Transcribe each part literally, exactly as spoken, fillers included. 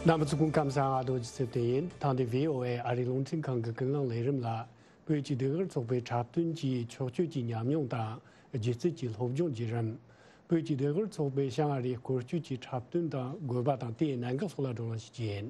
རྣམ་པ་ཚོ་སྐུ་ཁམས་བཟང་། ཨ་རྡོ་རྗེ་ཚེ་བརྟན་ཡིན། ཐེངས་འདིའི་ཝི་ཨོ་ཨེ་ཨ་རིའི་རླུང་འཕྲིན་ཁང་གི་ཀུན་གླེང་ལས་རིམ་ལ། བོད་ཀྱི་ཟློས་གར་ཚོགས་པའི་འཁྲབ་སྟོན་གྱི་ཕྱོགས་བསྐྱོད་ཀྱི་ཉམས་མྱོང་དང་། སྒྱུ་རྩལ་གྱི་སློབ་སྦྱོང་བརྒྱུད་རིམ། བོད་ཀྱི་ཟློས་གར་ཚོགས་པའི་བྱང་ཨ་རིའི་སྐོར་སྐྱོད་ཀྱི་འཁྲབ་སྟོན་དང་དགོས་པ་དང་། དེའི་གནད་འགག་སོགས་ལ་བགྲོ་གླེང་ཞིག་བྱས་ཡིན།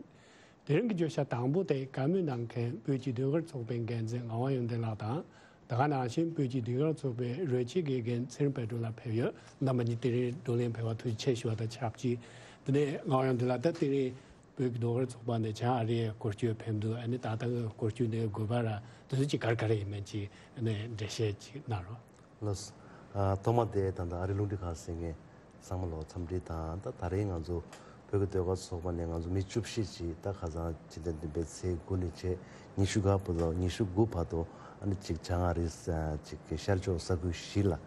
དེ་རིང་གི་བརྗོད་བྱ་དང་པོ་དེ། བཀའ་མོལ་གནང་མཁན་བོད་ཀྱི་ཟློས་གར་ཚོགས་པའི་འགན་འཛིན་ངག་དབང་ཡོན་ཏན་ལགས་དང་། ད་ག་ནང་བཞིན་བོད་ཀྱི་ཟློས་གར་ཚོགས་པའི་རོལ་ཆས་དགེ་རྒན་ཚེ་རིང་དཔལ་སྒྲོན་ལགས་ཕེབས་ཡོད། རྣམ་པ་གཉིས་དེ་རིང་བགྲོ་གླེང་ཕེབས་པར་ཐུགས་རྗེ་ཆེ་ཞུ་བ་དང་ཆབས་ཅིག་དེ་ནས་ངག་དབང་ཡོན་ཏན་ལགས། ད་དེ་རིང་བོད་ཀྱི་ཟློས་གར་ཚོགས་པ་ནས་བྱང་ཨ་རིའི་སྐོར་སྐྱོད་ཕེབས་འདུག་ཨ་ནི་ད་ལྟ་གི་སྐོར་སྐྱོད་འདིའི་དགོས་པ་ར་དེ་ཚོ་ཅིག་ག་རེ་ག་རེ་ཡིན་མིན་ཅིག་ཨ་ནི་འགྲེལ་བཤད་ཅིག་གནང་རོགས། ལགས་སོ། ཨ། ཐོག་མ་དེ་ད་ལྟ་ཨ་རིའི་རླུང་འཕྲིན་ཁང་གསན་མཁན་ཚང་མ་ལ་འཚམས་འདྲི་དང་། ད་ད་རེས་ང་ཚོ་བོད་ཀྱི་ཟློས་གར་ཚོགས་པ་ནས་ང་ཚོ་མི་བཅུ་བཞི་ཅིག་ད་ཁ་སང་ཕྱི་ཟླ་བདུན་པའི་ཚེས་དགུ་ནས་བྱས་ཉི་ཤུ་དགུ་བར་དུ། ཉི་ཤུ་དགུ་བར་དུ་ཨ་ནི་ཅིག་བྱང་ཨ་རིའི་ཅིག་གི་ཤར་ཕྱོགས་ས་ཁུལ་བཞི་ལ་ཨ་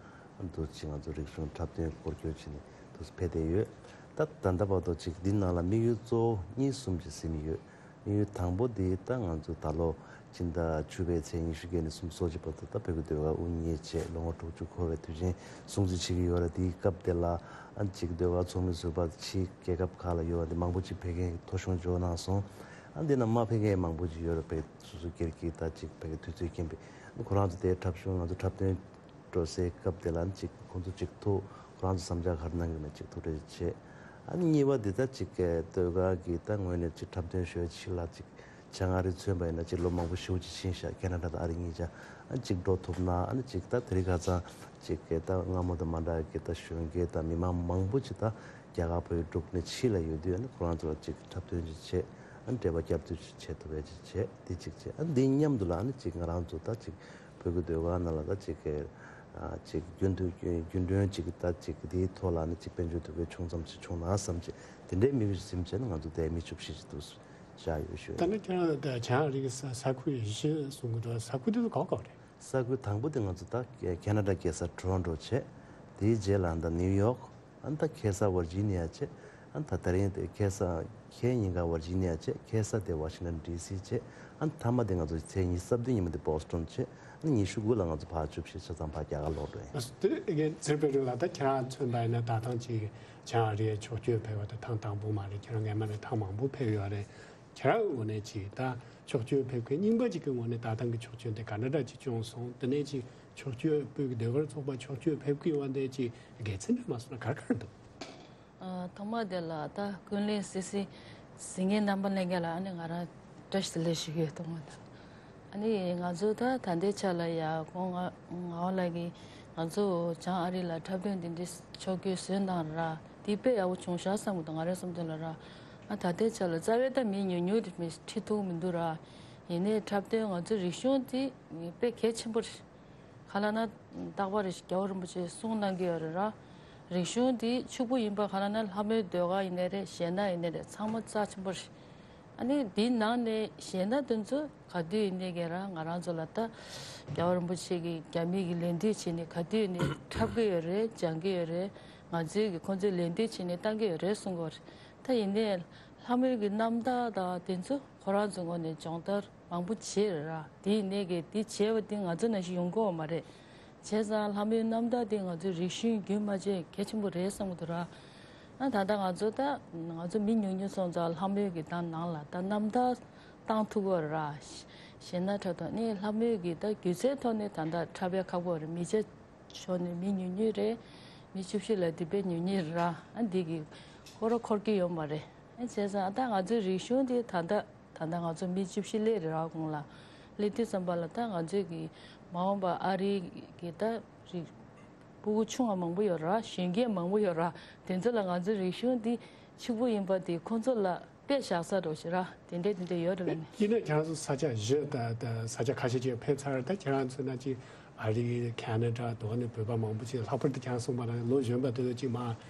ནི་འདུག་ཅིག་ང་ཚོ་རིག་གཞུང་འཁྲབ་སྟོན་སྐོར་སྐྱོད་བྱས་ནས་འདུག་ཕེབས་བསྡད་ཡོད། ད་ད་ལྟ་བར་དུ་ཅིག་འདི་ནང་ལ་དམིགས་ཡུལ་གཙོ་བོ་གཉིས་གསུམ་ཅིག་ཟིན་ཡོད། དམིགས་ཡུལ་དང་པོ་དེ་ད་ང་ཚོ་ད་ལོ་སྤྱི་ཟླ་བཅུ་པའི་ཚེས་ཉི་ཤུ་བརྒྱད་ནས་སུམ་ཅུ་སོ་གཅིག་བར་དུ་ད་བོད་ཀྱི་ཟློས་གར་དབུ་བརྙེས་བྱས་ལོ་ངོ་དྲུག་ཅུ་འཁོར་བའི་དུས་ཆེན་སྲུང་བརྩི་བྱེད་ཀྱི་ཡོད་རེད། དེའི་སྐབས་དེ་ལ་ཨ་ཅིག་ཟློས་གར་ཚོགས་མི་ཟུར་པ་ཕྱིའི་རྒྱལ་ཁབ་ཁག་ལ་ཡོད་པ་དེ་མང་པོ་ཅིག་ཕེབས་མཁན་གྱི་ཐོ་གཞུང་འབྱོར་གནང་སོང་། ཨ་འདི་ནང་མ་ཕེབས་མཁན་མང་པོ་ཅིག་ཡོད་རེད། བོད་སོ་སོ་སྒེར་གྱི་ད་ཅིག་ཕ་གི་དུས་ཚོད་རྐྱེན་པས་ཁོ་རང་ཚོ་དེའི་འཁྲབ་གཞུང་ང་ཚོ་འཁྲབ་སྟོན་འགྲོ་སའི་སྐབས་དེ་ལ་ཅིག་ཁོང་ཚོ་ཅིག་ཐུག་ཁོ་རང་ཚོ་བསམ་འཆར་ག་རེ་གནང་གི་མེད་ཅིག་ཐུག་འཕྲད་བྱས། ཨ་ནི་གཉིས་པ་འདི་ད་ཅིག་གི་ཟློས་གར་གྱི་ད་ངོས་ནས་ཅིག་འཁྲབ་སྟོན་ཞུ་ཡ་ཅིག་ལ་ཅིག་བྱང་ཨ་རི་མཚོན་པ་ཡིན་ན་ཅིག་ལོ་མང་པོ་ཞེ་པོ་ཅིག་ཕྱིན་ཤག་ཁེ་ན་ཌ་དང་ཨ་རི་གཉིས་ཆ་ཨ་ཅིག་འགྲོ་ཐུབ་ན། ཨ་ནི་ཅིག་ད་དེ་རིང་ཁ་སང་ཅིག་གི་ད་སྔ་མོ་དང་མ་འདྲ་གི་ད་གཞོན་སྐྱེས་དང་མི་མང་མང་པོ་ཅིག་ད་རྒྱ་གར་བོད་འབྲུག་ནས་ཕྱི་ལ་ཡོད་དུས། ཨ་ནི་ཁོ་རང་ཚོ་ལ་ཅིག་འཁྲབ་སྟོན་ཅིག་བྱས། ཨ་ནི་འབྲེལ་བ་བསྐྱར་ཟློས་ཅིག་བྱེད་ཐུབ་ཡ་ཅིག་བྱས། དེ་གཅིག་བྱས། ཨ་ནི་འདི་མཉམ་དུ་ལ་ཨ་ནི་ཅིག་ང་རང་ཚོ་ད་ཅིག་བོད་ཀྱི་ཟློས་གར་ནང་ལ་ད་ཅིག་གི་ཨ་ཅིག་རྒྱུན་དུ་རྒྱུན་རྒྱུན་གྲོན་ཅིག་ད་ཅིག་དེའི་ཐོག་ལ་ནི་ཅིག་དཔལ་འབྱོར་ཐུགས་ཁུར་ཆུང་ཙམ་ཞིག་བྱུང་ན་བསམ་བྱས། དེ་འདྲའི་དམིགས་ཡུལ་ཟིན་བྱས་ནས་ང་ཚོ་དེ་མི་བཅུ་བཞི་ཅིག་འདུག་བཞག་ཡོད་ཞུ། ད་ནི་ཁྱེད་རང་ད་བྱང་ཨ་རི་གི་ས་ས་ཁུལ་བཞི་གསུང་གི་འདུག་ས་ཁུལ་དེ་ཚོ་ག་བ་ག་བ་རེད། ས་ཁུལ་དང་པོ་དེ་ང་ཚོ་ད་ཁེ་ན་ཌ་རྒྱལ་ས་ཊོ་རོན་ཊོ་བྱས། དེའི་རྗེས་ལ་ད་ནིའུ་ཡོག་ཨ་ནི་ད་ཁ་སང་ཝར་ཇི་ནི་ཡ་བྱས། ཨ་ནི་ད་དེ་རིང་དེ་ཁ་སང་ཁ་ཉིན་ག་ཝར་ཇི་ནི་ཡ་བྱས། ཁ་སང་དེ་ཝ་ཤིང་ཊོན་ཌི་སི་བྱས། ཨ་ནི་མཐའ་མ་དེ་ང་ཚོ་ཚེས་ཉི་ཤུ་རྩ་བདུན་ཉིན་མོ་དེ་བྷོ་སི་ཊོན་བྱས། ཨ་ནི་ཉི་ཤུ་དགུ་ལ་ང་ཚོ་ཕར་བཅུ་བཞི་ཆ་ཚང་ཕར་རྒྱ་གར་ལོག་འགྲོ་ཡིན། ཨ་དེ་ཚེ་རིང་དཔལ་སྒྲོན་ལགས། ད་ཁྱེད་རང་མཚོན་པ་ཡིན་ན་ད་ཐེངས་ཅིག་བྱང་ཨ་རིའི་ཕྱོགས་བསྐྱོད་ཕེབས་པ་དེ་ཐེངས་དང་པོ་མ་རེད། ཁྱེད་རང་སྔས་མ་ནས་ཐེངས་མང་པོ་ཕེབས་ཡོད་རེད། ཁྱེད་རང་གི་ངོས་ནས་ཅིག་ད་ཕྱོགས་བསྐྱོད་ཕེབས་མཁན་རྙིང་པ་ཅིག་གི་ངོས་ནས་ད་ཐེངས་ཀྱི་ཕྱོགས་བསྐྱོད་དེ་ག་འདྲ་འདྲ་ཅིག་བྱུང་སོང་། དེ་ནས་ཅིག་ཕྱོགས་བསྐྱོད་བོད་ཀྱི་ཟློས་གར་ཚོགས་པ་ཕྱོགས་བསྐྱོད་ཕེབས་ཀྱི་ཡོད་པ་དེ་ཅིག་དགེ་མཚན་འདྲ་མ་སོང་ན་ག་རེ་ག་རེ་འདུག་ཨ། ཐོག་མ་དེ་ལ་ད་ཀུན་གླེང་སི་སི་གཟིགས་མཁན་རྣམ་པ་ལྷན་རྒྱས་ལ་ཨ་ནི་ང་རང་བཀྲ་ཤིས་བདེ་ལེགས་ཞུ་གི་ཡོད། ཐོག་མ་དེ་ཨ་ནི་ང་ཚོ་ད་ད་ལྟའི་ཆ་ལ་ཡ་ཁོང་ང་ངག་དབང་ལགས་ཀྱིས་ང་ཚོ་བྱང་ཨ་རི་ལ་འཁྲབ་སྟོན་འདི་འདྲའི་ཕྱོགས་བསྐྱོད་བཟོས་གནང་ར། དེ་དཔེ་ཡག་པོ་བྱུང་ཤག་བསམ་གི་འདུག་ང་རའི་བསམ་ཚུལ་ལ་ར། ཨ་ད་ལྟའི་ཆ་ལ་རྩ་བའི་ད་མི་ཉུང་ཉུང་རེད། མི་ཁྲི་ཐུག་མི་འདུག་ར། ཡིན་ནའི་འཁྲབ་སྟོན་ང་ཚོའི་རིག་གཞུང་དེ་དཔེ་གལ་ཆེན་པོ་རེད། ག་ལབ་ན་རྟག་པར་རེ་ཞིག་རྒྱལ་བ་རིན་པོ་ཆེས་གསུང་གནང་གི་ཡོད་རེད་ར། རིག་གཞུང་འདི་ཕྱུག་པོ་ཡིན་པ་ག་ལབ་ན་ལྷ་མོའི་ཟློས་གར་ཡིན་ནའི་རེད། གཞས་སྣ་ཡིན་ནའི་རེད། ཚང་མ་རྩ་ཆེན་པོ་རེད། ཨ་ནི་འདིའི་ནང་ནས་གཞས་སྣ་དེ་ཚོ་ག་དུས་ཡིན་ནའི་ག་ར་ང་རང་ཚོ་ལ་ད་རྒྱལ་བ་རིན་པོ་ཆེ་གིས་རྒྱ་མི་གི་ལད་ཟློས་བྱས་ནས་ག་དུས་ཡིན་ནའི་འཁྲབ་གི་ཡོད་རེད། སྦྱང་གི་ཡོད་རེད། ང་ཚོས་གི་ཁོང་ཚོས་ལད་ཟློས་བྱས་ནས་བཏང་གི་ཡོད་རེད་གསུང་གི་ཡོད་རེད། ད་ཡིན་ནའི་ལྷ་མོའི་གི་རྣམ་ཐར་དང་དེ་ཚོ་ཁོ་རང་ཚོའི་ངོས་ནས་སྦྱོང་བརྡར་མང་པོ་བྱས་ར། དེ་ཡིན་ནའི་གི་དེ་བྱས་པ་དེ་ང་ཚོ་ནང་བཞིན་ཡོང་གི་ཡོད་མ་རེད། བྱས་ཙང་ལྷ་མོའི་རྣམ་ཐར་དེ་ང་ཚོའི་རིག་གཞུང་རྒྱུན་མ་ཆད་གལ་ཆེན་པོ་རེད་བསམ་གི་འདུག་ར། ཨ་ད་ལྟ་ང་ཚོ་ད་ང་ཚོ་མི་ཉུང་ཉུང་སོང་ཙང་ལྷ་མོའི་གི་ད་ནང་ལ་ད་རྣམ་ཐར་བཏང་ཐུབ་ཀྱི་ཡོད་ར། གཞས་སྣ་འཁྲབ་སྟངས་ནི་ལྷ་མོའི་གི་ད་སྒྱུ་རྩལ་ཐོག་ནས་ད་ལྟ་འཁྲབ་ཡ་ཁག་པོ་རེད། མི་ཆེ་ཕྱོགས་ནས་མི་ཉུང་ཉུང་རེད། མི་བཅུ་བཞི་ལ་དེ་དཔེ་ཉུང་ཉུང་རེད་ར། ཨ་འདི་གི་ཁོ་ར་འཁོར་གི་ཡོད་མ་རེད། ཨ་བྱས་ཙང་ཨ་ད་ང་ཚོའི་རིག་གཞུང་དེ་ད་ལྟ་ད་ལྟ་ང་ཚོ་མི་བཅུ་བཞི་སླེབས་རེད་ར་གོང་ལ། སླེབས་དུས་ཙམ་པ་ལ་ད་ང་ཚོའི་གི་མ་འོངས་པ་ཨ་རིའི་གི་ད་རིག་སྤུ་གུ་ཆུང་བ་མང་པོ་ཡོད་ར། གཞོན་སྐྱེས་མང་པོ་ཡོད་ར། དེ་ཚོ་ལ་ང་ཚོའི་རིག་གཞུང་འདི་ཕྱུག་པོ་ཡིན་པ་དེ་ཁོང་ཚོ་ལ་དཔེ་བཞག་ས་འགྲོ་ཞིག་ར། དེ་འདྲས་དེ་འདྲས་ཡོད་རེད་ལ་ནི། ཡིན་ན་ཁྱེད་རང་ཚོ་ས་ཆ་བཞི་ད་ད་ས་ཆ་ཁ་ཤས་ཅིག་ཕེབས་ཚར། ད་ཁྱེད་རང་ཚོ་ན་ཅིག་ཨ་རི། ཁེ་ན་ཌ། དེ་ནས་བོད་པ་མང་པོ་ཅིག། ལྷག་པར་དུ་ཁྱེད་རང་གསུངས་པ་ན་ལོ་གཞོན་པ་དེ་ཚོ་ཅིག་མ་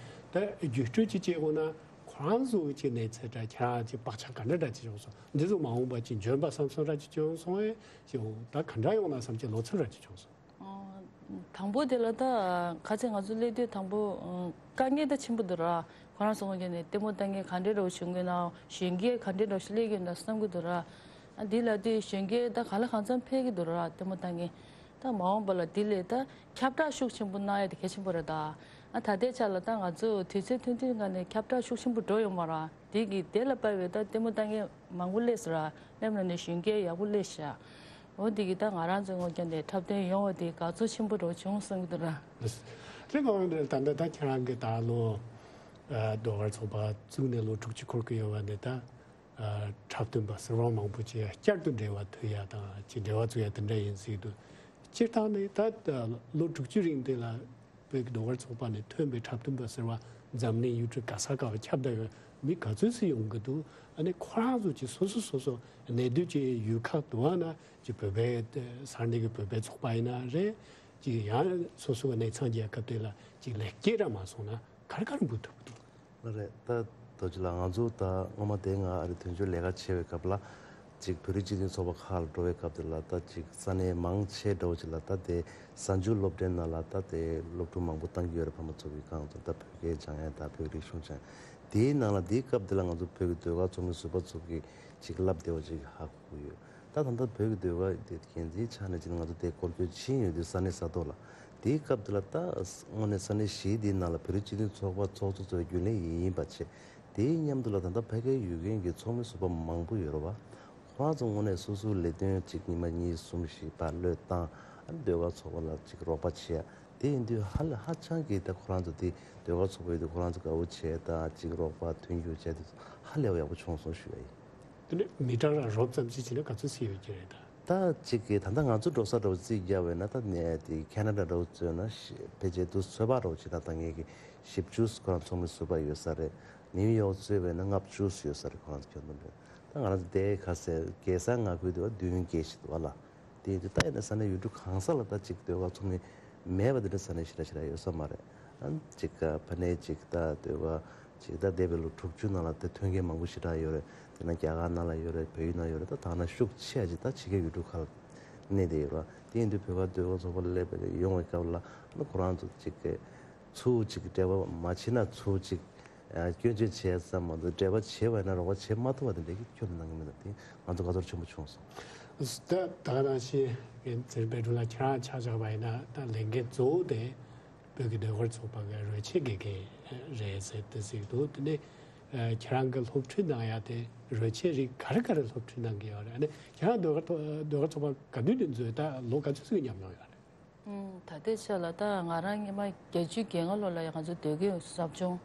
ད་བརྒྱུད་སྤྲོད་ཅིག་བྱེད་དགོས་ན་ཁོ་རང་ཚོ་གི་ཅིག་གནས་ཚད་ད་ཁྱེད་རང་ཅིག་བག་ཆགས་ག་འདྲ་འདྲ་ཅིག་བྱུང་སོང་། འདི་ཚོ་མ་འོངས་པ་ཅིག་འཇོན་པ་བསམ་སོང་ར་ཅིག་བྱུང་སོང་ཨེ་ཅིག་ད་ག་འདྲ་ཡོང་ན་བསམ་ཅིག་ལོ་ཚོད་ར་ཅིག་བྱུང་སོང་། ཨོ། དང་པོ་དེ་ལ་ད་ཁ་ཆེ་ང་ཚོ་སླེབས་དུས་དང་པོ་ཨ་དཀའ་ངལ་ད་ཆེན་པོ་འདུག་ར། ཁོ་རང་ཚོ་ངོས་ནས་ལྟད་མོ་ལྟ་མཁན་ག་འདྲས་འདྲ་བོ་བྱུང་གི་ན། གཞོན་སྐྱེས་ག་འདྲས་འདྲ་བོ་ཞིག་སླེབས་ཀྱི་ཡོད་ན་བསམ་གྱི་འདུག་ར། ཨ་འདི་ལ་དུས་གཞོན་སྐྱེས་ད་གང་ལ་གང་འཚམ་ཕེབས་ཀྱི་འདུག་ར། ལྟད་མོ་ལྟ་མཁན་ད་མ་འོངས་པ་ལ་འདི་ལས་ད་ཁྱབ་བསྒྲགས་ཤུགས་ཆེན་པོ་གནང་ཡ་དེ་གལ་ཆེན་པོ་རེད་ད། ཨ་ད་ལྟའི་ཆ་ལ་ད་ང་ཚོ་དུས་ཚོད་ཐུང་ཐུང་སྒང་ནས་ཁྱབ་བསྒྲགས་ཤུགས་ཆེན་པོ་འགྲོ་ཡོད་མ་རེད། དེ་གི་དེ་ལ་དཔག་པའི་ད་ལྟད་མོ་ལྟ་མཁན་མང་པོ་སླེབས་སོང་ར། སླེབས་ནས་ནས་གཞོན་སྐྱེས་ཡག་པོ་སླེབས་ཤག་འོ་དེ་གི་ད་ང་རང་ཚོའི་ངོས་ཀྱང་ནས་འཁྲབ་སྟོན་ཡོང་བ་དེ་དགའ་ཚོར་ཆེན་པོ་འགྲོ་བྱུང་བསམ་གྱི་འདུག་ར། དེ་གང་ཡིན་ད་ད་ད་ཁྱེད་རང་གི་ད་ལོ་ཟློས་གར་ཚོགས་པ་བཙུགས་ནས་ལོ་དྲུག་ཅུ་འཁོར་གི་ཡོད་པ་ནས་ད། འཁྲབ་སྟོན་པ་ཟུར་པ་མང་པོ་ཅིག་བསྐྱར་དུ་འབྲེལ་བ་མཐུད་ཡ་དང་ཅིག་འབྲེལ་བ་བཙུགས་ཡ་དེ་འདྲ་ཡིན་སྲིད་འདུག་སྤྱིར་བཏང་ནས་ད་ལོ་དྲུག་ཅུ་རིང་དེ་ལ་བོད་ཀྱི་ཟློས་གར་ཚོགས་པ་ནས་ཐོན་པའི་འཁྲབ་སྟོན་པ་ཟུར་པ་འཛམ་གླིང་ཡུལ་གྲུ་ག་ས་ག་བར་ཁྱབ་བསྡད་ཡོད། མི་ག་ཚོད་ཙམ་ཡོང་གི་འདུག་ཨ་ནི་ཁོ་རང་ཚོ་ཅིག་སོ་སོ་སོ་སོ་གནས་སྡོད་ཀྱི་ཡུལ་ཁག་ཏུ་བ་ན་ཅིག་བོད་པའི་ས་གནས་ཀྱི་བོད་པའི་ཚོགས་པ་ཡིན་ན་རེད། ཅིག་ཡང་སོ་སོ་གི་གནས་ཚང་རྒྱལ་ཁབ་དེ་ལ་ཅིག་ལེགས་སྐྱེས་ར་མ་སོང་ན་ག་རེ་ག་རེ་འབུལ་ཐུབ་ཀྱི་འདུག་ལགས་རེད། ད་རྡོ་རྗེ་ལགས་ང་ཚོ་ད་སྔོན་མ་དེ་ང་ཨ་རི་དོན་གཅོད་ལས་ཀ་བྱེད་པའི་སྐབས་ལ་ཅིག་བོད་རིགས་སྤྱི་མཐུན་ཚོགས་པ་ཁག་ལ་འགྲོ་བའི་སྐབས་དེ་ལ་ད་ཅིག་ས་གནས་མང་ཆེ་འདྲ་བོ་ཅིག་ལ་ད་དེ་གཟའ་མཇུག་སློབ་གྲྭའི་ནང་ལ་ད་དེ་སློབ་ཕྲུག་མང་པོ་བཏང་གི་ཡོད་རེད། ཕ་མ་ཚོ་གི་གང་ཚོ་ད་བོད་སྐད་སྦྱང་ཡ་ད་བོད་རིག་གཞུང་སྦྱང་ཡ་དེའི་ནང་ལ་དེའི་སྐབས་དེ་ལ་ང་ཚོ་བོད་ཀྱི་ཟློས་གར་ཚོགས་མི་ཟུར་པ་ཚོ་གི་ཅིག་བསླབ་བདེ་བ་ཅིག་ཧ་གོ་གི་ཡོད། ད་ད་ལྟ་བོད་ཀྱི་ཟློས་གར་དེ་འགན་འཛིན་ཆགས་ནས་ཅིག་ང་ཚོ་དེ་སྐོར་སྐྱོད་ཕྱིན་ཡོད་དུས་ས་གནས་ས་ཐོག་ལ། དེའི་སྐབས་དེ་ལ་ད་དངོས་གནས་ས་གནས་གཞིའི་དེའི་ནང་ལ་བོད་རིགས་སྤྱི་མཐུན་ཚོགས་པ་ཚོགས་གཙོ་གཙོས་རྒྱུན་ལས་ཡིན་ཡིན་པ་བྱས། དེའི་མཉམ་དུ་ལ་ད་ལྟ་ཕ་གིའི་ཡུལ་རྒན་གྱི་ཚོགས་མི་ཟུར་པ་མང་པོ་ཡོད་རེད་བ། ཁོ་རང་ཚོ་དངོས་གནས་སོ་སོའི་ལས་དོན་ཅིག་ཉི་མ་གཉིས་གསུམ་བཞི་བར་བློས་བཏང་ཨ་ནི་ཟློས་གར་ཚོགས་པ་ལ་ཅིག་རོགས་པ་བྱེད་ཡ་དེ་ཡིན་དུས་ཧ་ལས་ཧ་ཅང་གི་ད་ཁོ་རང་ཚོ་དེ་ཟློས་གར་ཚོགས་པ་ཡོད་དུས་ཁོ་རང་ཚོ་དགའ་བོ་བྱས་ད་ཅིག་རོགས་པ་མཐུན་འགྱུར་བྱས་དུས་ཧ་ལས་པ་ཡག་པོ་བྱུང་སོང་ཞུ་ཡ་ཡིན། དེ་ནས་མི་གྲངས་ལ་རོབ་ཙམ་ཅིག་བྱས་ན་ག་ཚོད་ཙམ་ཡོད་ཀྱི་རེད་ད། ད་ཅིག་གི་ད་ལྟ་ང་ཚོ་འགྲོ་ས་འདྲ་བོ་རྩིས་རྒྱག་པ་ཡིན་ན་ད་ནས་དེ་ཁེ་ན་ཌ་འདྲ་བོ་བརྩིས་ན་ཕལ་ཆེར་དུ་ཚོད་དཔག་འདྲ་བོ་བྱས་ན་ད་ངེད་ཀྱི་བཞི་བཅུ་ཁོ་རང་ཚོགས་མི་ཟུར་པ་ཡོད་ས་རེད། ནིའུ་ཡོག་བརྩིས་པ་ཡིན་ན་ལྔ་བཅུ་ཡོད་ས་རེད། ཁོ་རང་ཚོ་ཁྱོན་བསྡོམས་རེད། ད་ང་རང་ཚོ་དེ་ག་ཟེར་རྒྱལ་ས་མངའ་ཁུལ་དུ་བ་བདུན་བརྒྱད་ཞིག་འདུག་བ་ལ། དེ་ཡིན་དུས་ད་ཡིན་ན་ས་གནས་ཡུལ་གྲུ་གང་ས་ལ་ད་ཅིག་ཟློས་གར་ཚོགས་མི་མེད་པ་དེ་འདྲ་ས་གནས་ཞེ་དྲག་ཞེ་དྲག་ཡོད་ས་མ་རེད། ཨ་ཅིག་ཕ་ནས་ཅིག་ད་ཟློས་གར་ཅིག་ད་འདས་པའི་ལོ་དྲུག་ཅུ་ནང་ལ་དེ་ཐོན་མཁན་མང་པོ་ཞེ་དྲག་ཡོད་རེད། དེ་ན་རྒྱ་གར་ནང་ལ་ཡོད་རེད། བལ་ཡུལ་ནང་ཡོད་རེད། ད་ད་ན་ཤུགས་ཆེ་ཅིག་ད་ཕྱི་རྒྱལ་ཡུལ་གྲུ་ཁག་ལ་གནས་བསྡད་ཡོད་རེད། དེ་ཡིན་དུས་བོད་པ་ཟློས་གར་ཚོགས་པ་སླེབས་པའི་ཡོང་བའི་སྐབས་ལ་ཨ་ཁོ་རང་ཚོ་ཅིག་གི་ཚུར་ཅིག་འབྲེལ་བ་མ་བྱེད་ན་ཚུར་ཅིག་སྐྱོན་བརྗོད་བྱས་ཙམ་མ་གཏོགས་འབྲེལ་བ་བྱས་པ་ཡིན་ན་རོགས་པ་བྱེད་མ་ཐུབ་པ་དེ་འདྲ་གི་ཁྱོན་ནས་གནང་གི་མི་འདུག་དེ་ང་ཚོ་དགའ་ཚོར་ཆེན་པོ་བྱུང་སོང་། ད་ད་ག་ནང་བཞིན་ཚེ་རིང་དཔལ་སྒྲོན་ལགས་ཁྱེད་རང་ཆ་བཞག་པ་ཡིན་ན་ད་ལས་འགན་གཙོ་བོ་དེ་བོད་ཀྱི་ཟློས་གར་ཚོགས་པ་གི་རོལ་ཆས་དགེ་རྒན་རེད་ཟེར་དེ་ཟེར་གྱི་འདུག་དེ་ནས་ཁྱེད་རང་གི་སློབ་ཁྲིད་གནང་ཡ་དེ་རོལ་ཆས་རིགས་ག་རེ་ག་རེ་སློབ་ཁྲིད་གནང་གི་ཡོད་རེད། ཨ་ནི་ཁྱེད་རང་ཟློས་གར་ཟློས་གར་ཚོགས་པ་ག་དུས་ནས་འཛུལ་ད་ལོ་ག་ཚོད་ཙམ་ཉམས་མྱོང་ཡོད་རེད། ཨུམ། ད་ལྟའི་ཆ་ལ་ད་ང་རང་སྔོན་མ་བརྒྱད་ཅུ་གྱ་ལྔ་ལོ་ལ་ཡང་ང་ཚོ་སྡོད་དགོན་ཟབ་སྦྱོང་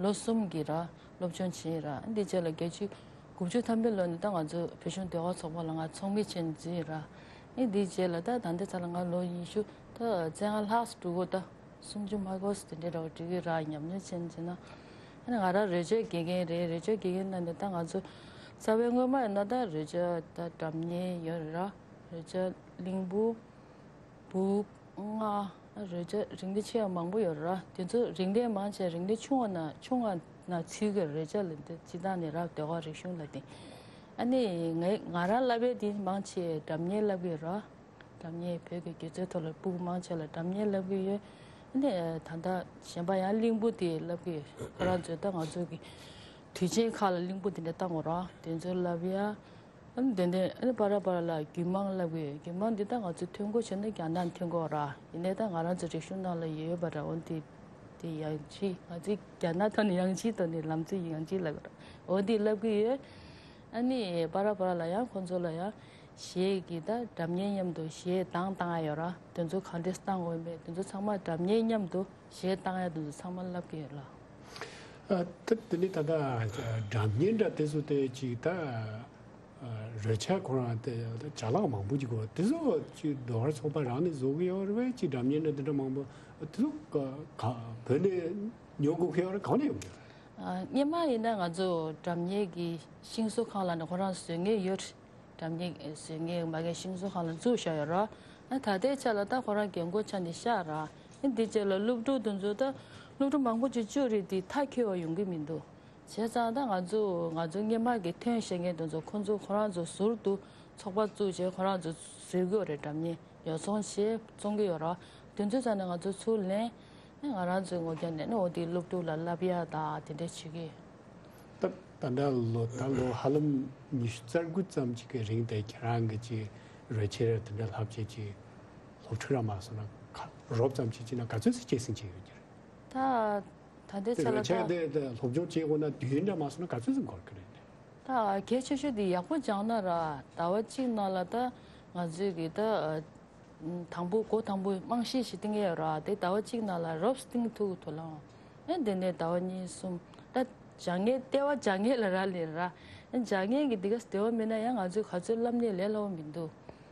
ལོ་གསུམ་གྱི་ར་སློབ་སྦྱོང་བྱས་ར། འདི་རྗེས་ལ་བརྒྱད་ཅུ་དགུ་བཅུ་ཐམ་པའི་ལོ་ནས་ད་ང་ཚོ་བོད་གཞུང་ཟློས་གར་ཚོགས་པ་ལ་ང་ཚོགས་མི་བྱས་ནས་འཛུལ་ར། ཨེ་འདི་རྗེས་ལ་ད་ད་ལྟའི་ཆ་ལ་ང་ལོ་ཉི་ཤུ་ད་བཙན་ལྷག་འགྲོ་གོ་ད་སུམ་ཅུ་མ་གོས་དེ་འདྲའི་ར་བ་འགྲིག་གི་ར་ཉམས་མྱོང་བྱས་ནས་བྱས་ན། ཨ་ནི་ང་རང་རོལ་ཆ་དགེ་རྒན་རེད། རོལ་ཆ་དགེ་རྒན་ན་ནས་ད་ང་ཚོ་རྩ་བའི་སྔོན་མ་ཡིན་ན་ད་རོལ་ཆ་ད་སྒྲ་སྙན་ཡོད་རེད་ར། རོལ་ཆ་གླིང་བུ། སྦུག་རྔ། རོལ་ཆ་རིགས་འདི་ཆེ་བ་མང་པོ་ཡོད་རེད། དེ་ཚོ་རིགས་འདི་མང་ཆེ་རིགས་འདི་ཆུང་བ་ན་ཆུང་བ་ན་ཚུད་ཀྱི་རོལ་ཆ་ལ་འདི་སྤྱི་བཏང་ནས་རབ་ཟློས་གར་རིག་གཞུང་ལ་དེ། ཨ་ནི་ངས་ང་རང་བསླབ་པའི་དེ་མང་ཆེ་སྒྲ་སྙན་བསླབ་ཀྱི་ཡོད་རེད། སྒྲ་སྙན་བོད་ཀྱི་སྒྱུ་རྩལ་ཐོག་ལ་སྦུག་མང་ཆེ་ལ་སྒྲ་སྙན་བསླབ་ཀྱི་ཡོད། ཨ་ནི་ད་ལྟ་གཞན་པ་ཡང་གླིང་བུ་དེ་བསླབ་ཀྱི་ཡོད། ཁོ་རང་ཚོས་ད་ང་ཚོ་གི་དུས་ཆེན་ཁག་ལ་གླིང་བུ་དེ་འདྲ་བཏང་དགོས་རེད། དེ་ཚོ་བསླབ་ཡ། ཨ་ནི་དེ་ནས་ཨ་ནི་པ་ར་པ་ར་ལ་རྒྱུད་མང་བསླབ་ཀྱི་ཡོད། རྒྱུད་མང་འདི་ད་ང་ཚོ་ཐོན་དགོས་བྱུང་ན་རྒྱ་ནག་ཐོན་དགོས་ར། ཡིན་ནའི་ད་ང་རང་ཚོ་རིག་གཞུང་ནང་ལ་ཡོད་པ་ར། འོ་འདི་དེ་ཡང་ཅི་ང་ཚོས་རྒྱ་ནག་ཐོག་ནས་ཡང་ཅི་ཐོག་ནས་ལམ་ཚིག་ཡང་ཅི་ལབ་ར། འོ་འདི་བསླབ་ཀྱི་ཡོད། ཨ་ནི་པ་ར་པ་ར་ལ་ཡང་ཁོང་ཚོ་ལ་ཡང་གཞས་ཀྱི་ད་སྒྲ་སྙན་མཉམ་དུ་གཞས་གདངས་བཏང་ཡ་ཡོད་ར། དེ་ཚོ་གང་འདྲས་བཏང་དགོས་མེད་དེ་ཚོ་ཚང་མ་སྒྲ་སྙན་མཉམ་དུ་གཞས་བཏང་ཡ་དེ་ཚོ་ཚང་མ་བསླབ་ཀྱི་ཡོད་ལ། ཨ་ད་དེ་ནི་ད་ལྟ་སྒྲ་སྙན་འདྲ་དེ་ཚོ་དེ་ཅིག་ད། རོལ་ཆ་ཁོ་རང་དེ་ཅ་ལག་མང་པོ་ཅིག་གོ་དེ་ཚོ་ཅིག་ཟློས་གར་ཚོགས་པ་རང་ནས་བཟོ་གི་ཡོད་རེད་པས། ཅིག་སྒྲ་སྙན་འདྲ་དེ་འདྲ་མང་པོ་དེ་ཚོ་ག་ག་བོད་ནས་ཉོ་དགོས་ཀྱི་ཡོད་རེད། གང་ནས་ཡོང་གི་ཡོད་རེད། ཨ་སྔོན་མ་ཡིན་ན་ང་ཚོ་སྒྲ་སྙན་གྱི་ཤིང་བཟོ་ཁང་ལ་ནི་ཁོ་རང་བཟོ་མཁན་ཡོད་རེད། སྒྲ་སྙན་བཟོ་མཁན་མ་གི་ཤིང་བཟོ་ཁང་ལ་འཛུགས་བཞག་ཡོད་རེད། ཨ་ད་ལྟའི་ཆ་ལ་ད་ཁོ་རང་རྒན་གོག་ཆགས་ནས་བཞག་རེད། ཨ་འདི་རྗེས་ལ་སློབ་ཕྲུག་དེ་ཚོ་ད་སློབ་ཕྲུག་མང་པོ་ཅིག་བཅུག་རེད་དེ་མཐར་འཁྱོལ་བ་ཡོང་གི་མི་འདུག་བྱས་ཙང་ད་ང་ཚོ་ང་ཚོ་སྔོན་མ་གི་ཐོན་བཞག་མཁན་དེ་ཚོ་ཁོང་ཚོ་ཁོ་རང་ཚོ་ཟུར་དུ་ཚོགས་པ་བཙུགས་བྱས་ཁོ་རང་ཚོ་བཟོས་ཀྱི་ཡོད་རེད། སྒྲ་སྙན་ཉོ་ཚོང་བྱས་བཙོང་གི་ཡོད་རེད། དེ་ཚོའི་རྩ་ནས་ང་ཚོ་ཚུར་ལེན་ནས་ང་རང་ཚོའི་ངོས་ཀྱང་ནས་ནི་འོ་དེ་སློབ་ཕྲུག་ལ་བསླབ་ཡ་ད་དེ་འདྲ་བྱེད་ཀྱི་ཡོད། ད་ད་ལྟ་ལོ་ད་ལོ་ཧ་ལམ་ཉི་ཤུ་རྩ་དགུ་ཙམ་ཅིག་གི་རིང་དེ་ཁྱེད་རང་གི་ཅིག་རོལ་ཆས་དེ་འདྲ་ལྷབ་བྱས་ཅིག་སློབ་ཁྲིད་ར་མ་སོང་ན་ཁ་རོབ་ཙམ་ཅིག་ཅིག་ན་ག་ཚོད་ཙམ་སྐྱེད་སྲིང་བྱས་ཡོད་ཀྱི་རེད། ད་ད་ལྟའི་ཆ་ལ་ད་ཆ་དེ་དེ་སློབ་སྦྱོང་བྱེད་དགོས་ན་དུས་ཡུན་འདྲ་མ་སོང་ན་ག་ཚོད་ཙམ་འགོར་གི་རེད། ད་གལ་ཆེ་ཤོས་དེ་ཡག་པོ་སྦྱངས་ན་ར་ཟླ་བ་གཅིག་ནང་ལ་ད་ང་ཚོས་གི་ད་དང་པོ་འགོ་དང་པོ་རྨང་གཞི་ཞིག་བཏིང་ཡས་ཡོད་ར། དེ་ཟླ་བ་གཅིག་ནང་ལ་རོབ་ཙམ་བཏིང་ཐུབ་ཐུབ་ལ་ཨེ་དེ་ནས་ཟླ་བ་གཉིས་གསུམ་ད་སྦྱང་ངེས་ལྟེ་བ་སྦྱང་ངེས་ལ་རག་ལས་ར། ཨེ་སྦྱང་ངེས་ཀྱི་འདི་ག་ལྟེ་བ་མེད་ན་ཡང་ང་ཚོས་ག་ཚོད་བསླབ་ནས་ལས་སླ་བོ་མི་འདུག་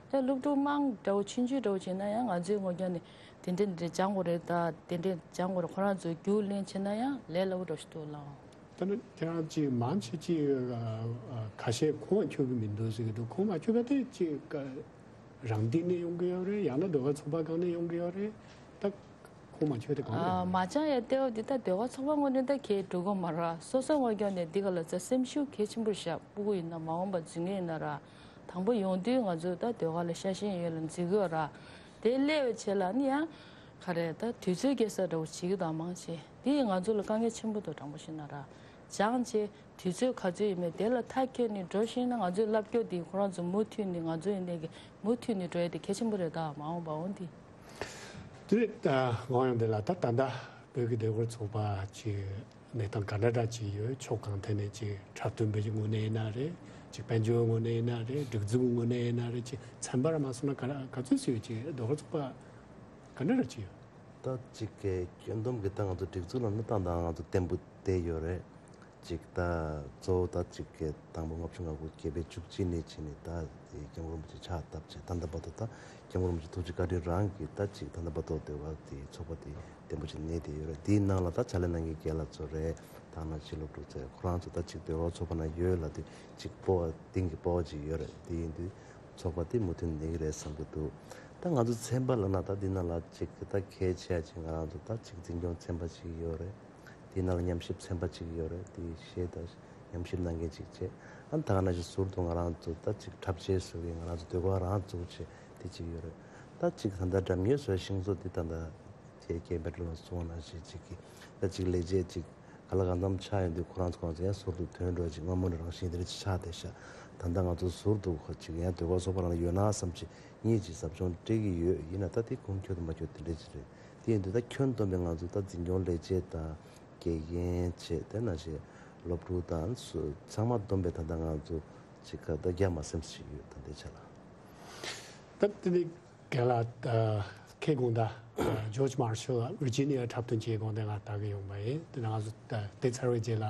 ད་སློབ་ཕྲུག་དམངས་འདྲ་བོ་ཆུང་ཆུང་འདྲ་བོ་བྱས་ན་ཡང་ང་ཚོའི་ངོ་རྒྱ་ནས་དེ་འདྲས་འདི་འདྲས་སྦྱང་དགོས་རེད། ད་དེ་འདྲས་སྦྱང་དགོས་རེད། ཁོ་རང་ཚོ་རྒྱུགས་ལེན་བྱས་ན་ཡང་ལས་སླ་བོ་འདྲ་བོ་ཞིག་འདུག་ལགས། ད་ནི་ཁྱེད་རང་ཅིག་མང་ཆེ་ཅིག་ཁ་ཤས་ཁོང་ཁྱོད་ཀྱི་མི་འདུག་ཟེར་གྱི་འདུག་ཁོང་མ་ཁྱོད་པ་དེ་ཅིག་རང་སྟེང་ནས་ཡོང་གི་ཡོད་རེད། ཡང་ན་ཟློས་གར་ཚོགས་པ་སྒང་ནས་ཡོང་གི་ཡོད་རེད། ད་ཁོང་མ་ཁྱོད་དེ་གང་རེད། མ་སྦྱང་ཡ་ལྟེ་བ་འདི་ད་ཟློས་གར་ཚོགས་པ་ངོས་ནས་ད་གས་འགྲོ་གི་མ་རེད། སོ་སོའི་ངོས་ཀྱང་ནས་འདི་ག་ལ་ཚ་སེམས་ཤུགས་གལ་ཆེན་པོ་བཞག་སྤུ་གུ་ཡིན་ན་མ་འོངས་པ་འཛུལ་ངེས་ཡིན་ན་ར། དང་པོ་ཡོང་དུས་ང་ཚོ་ད་ཟློས་གར་ལ་ཤ་ཞེན་ཡོད་ལ་འཛུལ་གི་ཡོད་ར། དེ་སླེབས་པའི་ཆེད་ལ་ནི་ཡང་ག་རེ་ད་དུས་ཚོད་སྐྱེལ་ས་འདྲ་བོ་བྱེད་ཀྱི་དང་མང་ཆེ་དེ་ང་ཚོ་ལ་དཀའ་ངལ་ཆེན་པོ་འདུག་དྲང་པོ་བཤད་ན་ར། སྦྱང་ཆེ་དུས་ཚོད་ག་ཚོད་ཡིན་མིན་དེ་ལ་མཐའ་འཁྱོལ་ནས་འགྲོ་ཤེས་ན་ང་ཚོའི་བསླབ་སྐྱོར་འདི་ཁོ་རང་ཚོ་མུ་མཐུད་ནས་ང་ཚོ་ཡིན་ནའི་གི་མུ་མཐུད་ནས་འགྲོ་ཡ་དེ་གལ་ཆེན་པོ་རེད། ད་མ་འོངས་པ་འོང་དེ། དེ་ནས་ད་ངོ་ཡང་འདི་ལ་ད་ད་ལྟ་བོད་ཀྱི་ཟློས་གར་ཚོགས་པ་ཅིག་གནས་སྟངས་ག་འདྲ་འདྲ་ཅིག་ཡོད། ཕྱོགས་གང་ཐད་ནས་ཅིག་འཁྲབ་སྟོན་པའི་ངོས་ནས་ཡིན་ན་རེད། ཅིག་དཔལ་འབྱོར་ངོས་ནས་ཡིན་ན་རེད། སྒྲིག་འཛུགས་ངོས་ནས་ཡིན་ན་རེད། ཅིག་ཚན་པ་ར་མ་སོང་ན་ག་ར་ག་ཚོད་ཅིག་ཡོད། ཅིག་ཟློས་གར་ཚོགས་པ་ག་འདྲ་འདྲ་ཅིག་ཡོད། ད་ཅིག་གི་ཁྱོན་བསྡོམས་ཀྱི་ད་ང་ཚོ་སྒྲིག་འཛུགས་ལ་ནི་ཏན་ཏན་ང་ཚོ་བརྟན་པོ་བསྡད་ཡོད་རེད། ཅིག་ད་གཙོ་བོ་ད་ཅིག་གི་དང་པོ་ལྔ་བཅུ་ང་དགུ་བརྒྱད་པའི་བཅུ་གཅིག་ནས་ཕྱིན་ནས་ད་དེ་སྐྱབས་མགོན་རིན་པོ་ཆེ་ཕྱག་བཏབ་བྱས་ད་ལྟ་བར་དུ་ད་སྐྱབས་མགོན་རིན་པོ་ཆེ་ཐུགས་རྗེ་བཀའ་དྲིན་རང་གིས་ད་ཅིག་ད་ལྟ་བར་དུ་ཟློས་གར་དེ་ཚོགས་པ་དེ་བརྟན་པོ་ཞིག་གནས་བསྡད་ཡོད་རེད། དེའི་ནང་ལ་ད་ཕྱག་ལས་གནང་མཁན་རྒན་ལགས་ཚོ་རེད། ད་ནང་བཞིན་སློབ་ཕྲུག་ཚོ་ཁོ་རང་ཚོ་ད་ཅིག་ཟློས་གར་ཚོགས་པ་ནང་ཡོད་ལབ་དུས་ཅིག་སྤོབས་པ་གཏིང་གི་སྤོབས་པ་ཅིག་ཡོད་རེད། དེ་ཡིན་དུས་ཚོགས་པ་དེ་མུ་མཐུད་གནས་ཀྱི་རེད་བསམ་གྱི་འདུག་ད་ང་ཚོ་ཚན་པ་ལབ་ན་ད་འདི་ནང་ལ་ཅིག་ད་གལ་ཆེ་ཡ་ཅིག་ང་རང་ཚོ་ད་ཅིག་འཛིན་སྐྱོང་ཚན་པ་ཅིག་ཡོད་རེད། དེའི་ནང་ལ་ཉམས་ཞིབ་ཚན་པ་ཅིག་ཡོད་རེད། དེ་ཤེས་ད་ཉམས་ཞིབ་གནང་མཁན་ཅིག་བྱས། ཨ་ནི་ད་ག་ནང་བཞིན་ཟུར་དུ་ང་རང་ཚོ་ད་ཅིག་འཁྲབ་ཆས་བཟོ་མཁན་ང་རང་ཚོ་ཟློས་གར་རང་བཙུགས་བྱས་དེ་ཅིག་ཡོད་རེད། ད་ཅིག་ད་ལྟ་སྒྲ་སྙན་བཟོ་ཤིང་བཟོ་དེ་ད་ལྟ་ཁྱེད་ཀྱིས་འབད་བརྩོན་གནང་བཞིན་ཅིག་གི་ད་ཅིག་ལས་བྱེད་ཅིག་ག་ལ་གང་འཚམ་ཆགས་ཡོང་དུས་ཁོ་རང་ཚོ་གང་ཚོ་ཡང་ཟུར་དུ་ཐོན་འགྲོ་ཅིག་སྔ་མོ་ནས་རང་བཞིན་དེ་འདྲ་ཅིག་ཆགས་བསྡད་ཤག་ད་ལྟ་ང་ཚོ་ཟུར་དུ་ཁོ་ཅིག་ཡང་ཟློས་གར་ཚོགས་པ་རང་ལ་ཡོད་ན་བསམ་ཅིག་གཉིས་ཀྱིས་ཟབ་སྦྱོང་སྤྲད་ཀྱི་ཡོད། ཡིན་ན་ད་དེ་ཁུངས་འཁྱོལ་དུ་མ་འཁྱོལ་དེ་འདྲ་ཅིག་རེད། དེ་ཡིན་དུས་ད་ཁྱོན་བསྡོམས་པའི་ང་ཚོ་ད་འཛིན་སྐྱོང་ལས་བྱེད་དང་དགེ་རྒན་བྱས་དེ་ནང་བཞིན་སློབ་ཕྲུག་དང་སུ་ཚང་མ་བསྡོམས་པའི་ད་ལྟ་ང་ཚོ་ཅིག་ག་ད་བརྒྱ་མ་ཟིན་ཞིག་ཡོད་ད་ལྟའི་ཆ་ལ། ད་དེ་ནི་རྒན་ལགས་ཁྱེད་དགོངས་དག George Marshall Virginia འཁྲབ་སྟོན་བྱེད་དགོངས་དག་ང་ལྟ་གི་ཡོང་པ་ཡིན། དེ་ནང་ང་ཚོ་ད་དེ་ཚར་བའི་རྗེས་ལ་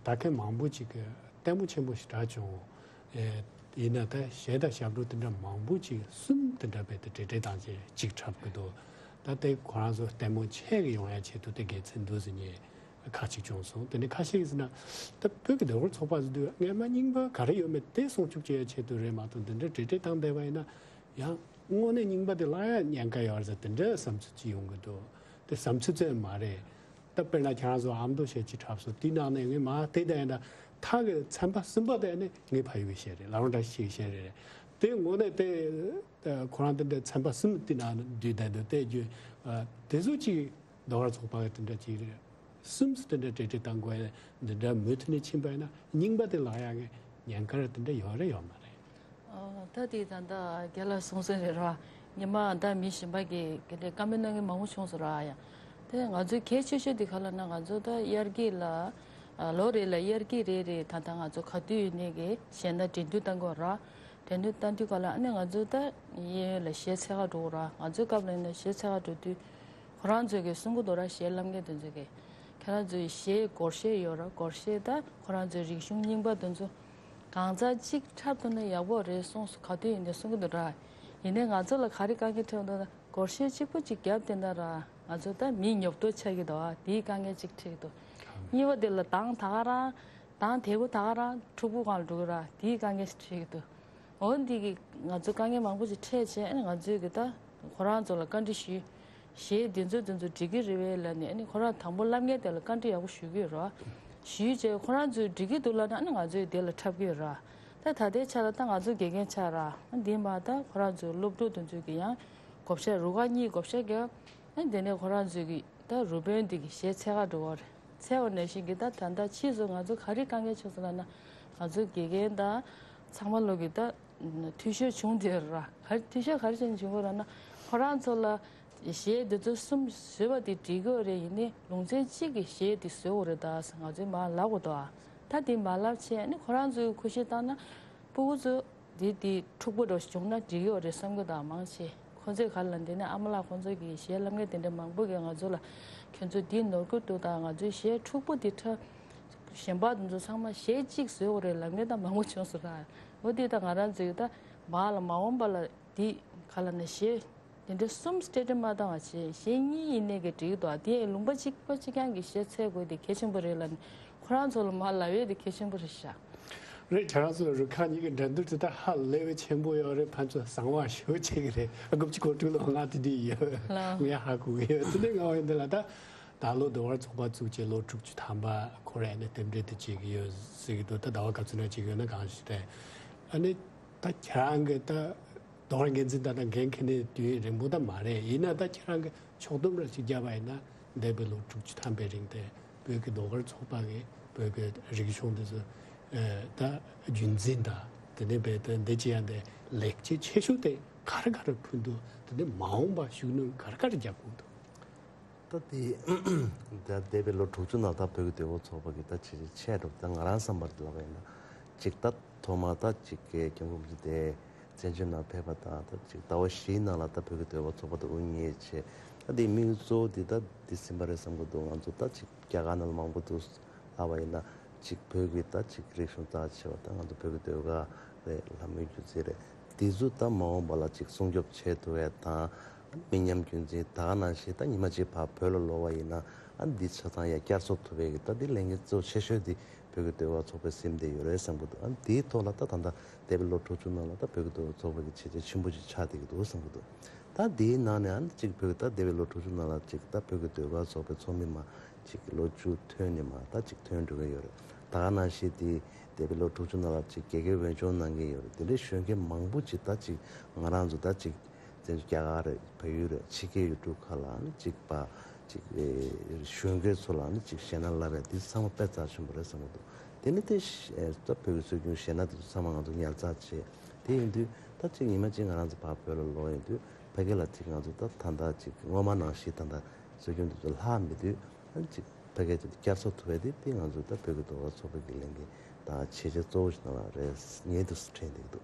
ད་མཁན་མང་པོ་ཅིག་གི་ལྟད་མོ་ཆེན་པོ་ཞིག་གྲགས་བྱུང་། ཨེ། ཡིན་ན་ད་གཞས་དང་ཞབས་བྲོ་དེ་འདྲ་མང་པོ་ཅིག་གསུམ་དེ་འདྲ་བས་ད་འབྲེལ་འདྲིས་བཏང་བྱས་ཅིག་འཁྲབ་གི་འདུག་ད་དེ་ཁོ་རང་ཚོ་ལྟད་མོ་ཆེ་གི་ཡོང་ཡ་ཆེད་དུ་དེ་དགེ་མཚན་འདུག་ཟེར་ནས་ཁ་ཅིག་བྱུང་སོང་། དེ་ནས་ཁ་ཤས་ཀྱིས་ཟེར་ན་ད་བོད་ཀྱི་ཟློས་གར་ཚོགས་པ་ཟེར་དུས་སྔས་མ་རྙིང་པ་ག་རེ་ཡོད་མེད་དེ་སྲུང་སྐྱོབ་བྱེད་ཡ་ཆེད་དུ་རེད་མ་གཏོགས་འདི་འདྲ་འབྲེལ་འདྲིས་བཏང་བསྡད་པ་ཡིན་ན་ཡང་དངོས་གནས་རྙིང་པ་དེ་བརླག་ཡ་ཉེན་ཁ་ཡོད་རེད་ཟེར་དེ་འདྲ་བསམ་ཚུལ་ཅིག་ཡོང་གི་འདུག་དེ་བསམ་ཚུལ་ཙམ་མ་རེད། ད་དཔེར་ན་ཁྱེད་རང་ཚོ་ཨ་མདོ་གཞས་ཅིག་འཁྲབ་སོང་། དེའི་ནང་ནས་ངས་མ་དེ་ད་ཡིན་ད་ཐག་གི་ཚན་པ་གསུམ་པ་དེ་ནི་ངའི་ཕ་ཡུལ་གྱི་གཞས་རེད། ལ་རོང་བཀྲ་ཤིས་ཀྱི་གཞས་རེད། དེ་དངོས་གནས་དེ་ཁོ་རང་དེ་འདྲའི་ཚན་པ་གསུམ་དེ་ནང་བསྡུས་བསྡད་འདུག་དེ་རྒྱུ་དེ་ཚོ་ཅིག་ཟློས་གར་ཚོགས་པ་གི་དེ་འདྲ་ཅིག་རེད། གསུམ་དེ་འདྲ་འབྲེལ་འདྲིས་བཏང་དགོས་ཡ་འདི་འདྲ་མུ་མཐུད་ནས་ཕྱིན་པ་ཡིན་ན་རྙིང་པ་དེ་བརླག་ཡ་གི་ཉེན་ཁ་ར་དེ་འདྲ་ཡོད་རེད་ཡོད་མ་རེད། ཨོ། ད་དེ་ད་ལྟ་རྒན་ལགས་གསུངས་སོང་རེད་ར། ཉི་མ་ད་མི་གཞན་པ་གིས་ག་འདྲའི་བཀའ་མོལ་གནང་མཁན་མང་པོ་བྱུང་སོང་ར་ཡ། དེ་ང་ཚོའི་གལ་ཆེ་ཤོས་དེ་ག་ལབ་ན་ང་ཚོ་ད་དབྱར་སྐྱིད་ལ་ཨ་ལོ་རེ་ལ་དབྱར་སྐྱིད་རེ་རེ་ད་ལྟ་ང་ཚོ་ག་དུས་ཡིན་ནའི་གི་གཞས་སྣ་འགྲན་བསྡུར་བཏང་གི་ཡོད་ར། འགྲན་བསྡུར་བཏང་དུས་ག་ལ་ཨ་ནི་ང་ཚོ་ད་གཡས་གཡོན་ལ་གཞས་འཚོལ་ག་འགྲོ་གི་ར། ང་ཚོའི་སྐབས་ལ་ཡིན་ན་གཞས་འཚོལ་ག་འགྲོ་དུས་ཁོ་རང་ཚོས་གི་གསུང་གི་འདུག་ར། གཞས་བསླབ་མཁན་དེ་ཚོས་གི་ཁྱེད་རང་ཚོའི་གཞས་སྒོར་གཞས་ཡོད་ར། སྒོར་གཞས་ད་ཁོ་རང་ཚོའི་རིག་གཞུང་རྙིང་པ་དེ་ཚོ་གང་ཙམ་གཅིག་འཁྲབ་ཐུབ་ན་ཡག་པོ་རེད་གསུངས་སོང་། ག་དུས་ཡིན་ནའི་གསུང་གི་འདུག་ར། ཡིན་ནའི་ང་ཚོ་ལ་ག་རེ་དཀའ་ངལ་འཕྲད་འདུག་ན་སྒོར་གཞས་གཅིག་པོ་གཅིག་བརྒྱབ་བསྡད་ན་ར་ང་ཚོ་ད་མི་ཉོབ་ཏོ་ཆགས་ཀྱི་འདུག་ཨ། དེའི་དཀའ་ངལ་གཅིག་འཕྲད་ཀྱི་འདུག་གཉིས་པ་དེ་ལ་གདང་ད་ག་རང་གདང་དེ་གུ་ད་ག་རང་ཕྲུ་གུ་སྒང་ལ་འགྲོ་གི་ར། དེའི་དཀའ་ངལ་ཞིག་འཕྲད་ཀྱི་འདུག་འོ་འདི་གིས་ང་ཚོ་དཀའ་ངལ་མང་པོ་ཞིག་འཕྲད་བྱས་ཨ་ནི་ང་ཚོས་གི་ད་ཁོ་རང་ཚོ་ལ་བཀའ་འདྲི་ཞུས། གཞས་འདི་ཚོ་འདི་ཚོ་འགྲིག་གི་རེད་པས་ལབ་ནས་ཨ་ནི་ཁོ་རང་དང་པོ་བསླབ་མཁན་དེ་ལ་བཀའ་འདྲི་ཡག་པོ་ཞུ་གི་ཡོད་ར། ཞུས་བྱས་ཁོ་རང་ཚོས་འགྲིག་གི་འདུག་ལབ་ན་ཨ་ནི་ང་ཚོས་དེ་ལ་འཁྲབ་ཀྱི་ཡོད་ར། ད་ད་ལྟའི་ཆ་ལ་ད་ང་ཚོ་དགེ་རྒན་ཆགས་ར། འདི་མ་ད་ཁོ་རང་ཚོའི་སློབ་ཕྲུག་དེ་ཚོས་གི་ཡང་བགོ་བཤའ་རུ་ཁག་གཉིས་བགོ་བཤའ་བརྒྱབ། ཨ་ནི་དེ་ནས་ཁོ་རང་ཚོས་གི་ད་རུ་དཔོན་འདི་གི་གཞས་འཚོལ་ག་འགྲོ་བ་རེད། འཚོལ་བ་ནང་བཞིན་གི་ད་ད་ལྟ་ཕྱིས་སུ་ང་ཚོ་ག་རེ་དཀའ་ངལ་བྱུང་སོང་ལབ་ན། ང་ཚོ་དགེ་རྒན་དང་ཚང་མ་ལོག་གི་ད་འཐུས་ཤོར་བྱུང་དེ་ར། ག་རེ་འཐུས་ཤོར་ག་རེ་བྱས་ནས་བྱུང་གི་རེད་ན། ཁོ་རང་ཚོ་ལ་ གཞས་འདི་ཚོ་གསུམ་བཟོས་པ་དེ་འགྲིག་གི་རེད། ཡིན་ནའི་ལུང་ཚན་གཅིག་གི་གཞས་དེ་བཟོ་དགོས་རེད་ད་ཟེར་ང་ཚོས་མར་ལབ་དགོས་འདུག་ཨ། ད་དེ་མ་ལབ་བྱས་ཨ་ནི་ཁོ་རང་ཚོའི་ཁུ་བཤད་བཏང་ན་སྤུ་གུ་ཚོ་དེ་དེ་འཁྲུག་པོ་འདྲ་བྱུང་ན་འགྲིག་གི་རེད་བསམ་གི་འདུག་མང་ཆེ་ཁོ་ཚོས་ག་ལ་འདི་ནས་ཨ་མ་ལགས་ཁོ་ཚོ་གི་གཞས་བླ་མའི་དེ་འདྲ་མང་པོ་གིས་ང་ཚོ་ལ་ཁྱོད་ཚོ་འདི་ནོར་གི་འདུག་ད་ང་ཚོའི་གཞས་འཁྲུག་པོ་དེ་འཁྲབ་གཞན་པ་དེ་ཚོ་ཚང་མ་གཞས་གཅིག་བཟོས་དགོས་རེད་ལབ་མཁན་ད་མང་པོ་བྱུང་སོང་ད། འོ་དེ་ད་ང་རང་ཚོའི་ད་མར་ལ་མ་འོངས་པ་ལ་དེ་ག་ལ་ན་གཞས། དེ་འདྲ་གསུམ་སྤྲད་སྤྲད་མ་བཏང་བ་བྱས་གཞས་གཉིས་ཡིན་ནའི་གི་འགྲིག་འདུག་དེ་ཡང་ལུང་པ་གཅིག་པ་གཅིག་རྐྱང་གི་གཞས་འཚོལ་དགོས་དེ་གལ་ཆེན་པོ་རེད་ལབ་ནས་ཁོ་རང་ཚོ་ལ་མར་ལབ་ཡས་དེ་གལ་ཆེན་པོ་རེད་ཤག་རེད། ཁྱེད་རང་ཚོ་རུ་ཁག་གཉིས་ཀྱི་འགྲན་བསྡུར་དེ་དག་ཧ་ལས་པའི་ཆེན་པོ་ཡོད་རེད། ཕན་ཚུན་བཟང་བ་ཞེ་པོ་བྱེད་ཀྱི་རེད། དགུ་བཅུ་གོ་དྲུག་ལོ་ལྔ་དེ་འདྲ་ཡོད། ལགས། ངས་ཧ་གོ་གི་ཡོད། དེ་ནས་ང་བ་ཡིན་དེ་ལ་ད་ད་ལོ་ཟློས་གར་ཚོགས་པ་བཙུགས་བྱས་ལོ་དྲུག་ཅུ་ཐམ་པ་འཁོར་ཡས་ནས་རྟེན་འབྲེལ་དེ་བྱེད་ཀྱི་ཡོད་ཟེར་གྱི་འདུག་ད་ཟླ་བ་ག་ཚོད་ན་བྱེད་ཀྱི་ཡོད་ན་གང་ཞིག་རེད། ཨ་ནི་ད་ཁྱེད་རང་གི་ད། ཟློས་གར་འགན་འཛིན་དང་ད་འགན་འཁྱེར་ནས་དུས་ཡུན་རིང་པོ་ད་མ་རེད། ཡིན་ན་ད་ཁྱེད་རང་གི་ཕྱོགས་བསྡོམས་ར་ཅིག་བརྒྱབ་པ་ཡིན་ན་འདས་པའི་ལོ་དྲུག་ཅུ་ཐམ་པའི་རིང་དེ་བོད་ཀྱི་ཟློས་གར་ཚོགས་པ་གིས་བོད་ཀྱི་རིག་གཞུང་འདི་ཚོ་ད་རྒྱུན་འཛིན་དང་དེ་ནས་བོད་དོན་འདི་ཅི་ཡང་དེ་ལེགས་སྐྱེས་ཆེ་ཤོས་དེ་ག་རེ་ག་རེ་ཕུལ་འདུག་དེ་ནས་མ་འོངས་པ་ཤུགས་སྣོན་ག་རེ་ག་རེ་རྒྱག་དགོས་འདུག་ད་དེ་ད་འདས་པའི་ལོ་དྲུག་ཅུ་ནང་ད་བོད་ཀྱི་ཟློས་གར་ཚོགས་པ་གི་ད་བྱས་རྗེས་ཆེ་འགྲོ་ད་ང་རང་བསམ་པར་ལབ་པ་ཡིན་ན་ཅིག་ད་ཐོག་མ་ད་ཅིག་གི་སྐྱབས་མགོན་རིན་པོ་ཆེ་དེ་བཙན་བྱོལ་ནང་ཕེབས་པ་དང་ད་ཅིག་ཟླ་བ་བཞིའི་ནང་ལ་ད་བོད་ཀྱི་ཟློས་གར་ཚོགས་པ་དེ་དབུ་བརྙེས་བྱས་ད་དེ་དམིགས་ཡུལ་གཙོ་བོ་དེ་ད་དེ་ཟིན་པ་རེད་བསམ་གི་འདུག་ང་ཚོ་ད་ཅིག་རྒྱ་གར་ནང་ལ་མང་པོ་འདུག་ལབ་པ་ཡིན་ན་ཅིག་བོད་ཀྱི་ད་ཅིག་རིག་གཞུང་རྩ་ཆེ་བ་ད་ང་ཚོ་བོད་ཀྱི་ཟློས་གར་རེད་ལྷ་མོའི་སྒྱུ་རྩལ་རེད་དེ་ཚོ་ད་མ་འོངས་པ་ལ་ཅིག་སྲུང་སྐྱོབ་བྱེད་ཐུབ་ཡས་དང་། མི་ཉམས་རྒྱུན་འཛིན་ད་ག་ནང་བཞིན་ད་ཉི་མ་གཅིག་ཕར་བོད་ལ་ལོག་པ་ཡིན་ན་ཨ་འདི་ཆ་ཚང་ཡ་བསྐྱར་གསོ་ཐུབ་པའི་གི་ད་འདི་ལས་འགན་གཙོ་ཆེ་ཤོས་འདི་བོད་ཀྱི་ཟློས་གར་ཚོགས་པས་ཟིན་བསྡད་ཡོད་རེད་བསམ་གི་འདུག་ཨ་འདིའི་ཐོག་ལ་ད་ད་ལྟ་འདས་པའི་ལོ་དྲུག་ཅུ་ནང་ལ་ད་བོད་ཀྱི་ཟློས་གར་ཚོགས་པ་གི་བྱས་རྗེས་ཆེན་པོ་ཅིག་ཆགས་བསྡད་ཀྱི་འདུག་བསམ་གི་འདུག་ད་འདིའི་ནང་ནས་ཨ་ནི་གཅིག་བོད་ཀྱི་ད་འདས་པའི་ལོ་དྲུག་ཅུ་ནང་ལ་གཅིག་ད་བོད་ཀྱི་ཟློས་གར་ཚོགས་པའི་ཚོགས་མི་མ་གཅིག་ལོ་བཅུ་ཐོན་ནས་མ་ད་གཅིག་ཐོན་འགྲོ་གི་ཡོད་རེད། ད་ག་ནང་བཞིན་འདི་འདས་པའི་ལོ་དྲུག་ཅུ་ནང་ལ་གཅིག་དགེ་རྒན་འོས་སྦྱོང་གནང་གི་ཡོད་རེད། དེ་འདྲའི་གཞོན་སྐྱེས་མང་པོ་ཅིག་ད་ཅིག་ང་རང་ཚོ་ད་ཅིག་བཙན་བྱོལ་རྒྱ་གར་རེད་བལ་ཡུལ་རེད་ཕྱི་རྒྱལ་ཡུལ་གྲུ་ཁག་ལ་ནི་གཅིག་པ་གཅིག་གཞོན་སྐྱེས་ཚོ་ལ་ནི་གཅིག་གཞས་སྣ་བསླབ་ཡ་འདི་ཚང་མ་དཔེ་རྩ་ཆེན་པོ་རེད་བསམ་གྱི་འདུག་དེ་ནི་དེ་ད་བོད་ཀྱི་སྲོལ་རྒྱུན་གཞས་སྣ་དེ་ཚོ་ཚང་མ་ང་ཚོ་ཉར་ཚགས་བྱས་དེ་ཡིན་དུས་ད་གཅིག་ཉི་མ་གཅིག་ང་རང་ཚོ་ཕར་བོད་ལ་ལོག་ཡོང་དུས་ཕ་གི་ལ་གཅིག་ང་ཚོ་ད་ད་ལྟ་གཅིག་སྔོན་མ་ནང་བཞིན་ད་ལྟ་སྲོལ་རྒྱུན་དེ་ཚོ་ལྷག་མེད་དུས་ཨ་ནི་གཅིག་ཕ་གི་ཅིག་བསྐྱར་གསོ་ཐུབ་པ་དེ་དེ་ང་ཚོ་ད་བོད་ཀྱི་ཟློས་གར་ཚོགས་པ་གི་ལས་འགན་དང་བྱས་རྗེས་གཙོ་བོ་ཞིག་ནང་ལ་རེད་ངས་དུ་དྲན་བསྡད་ཀྱི་འདུག་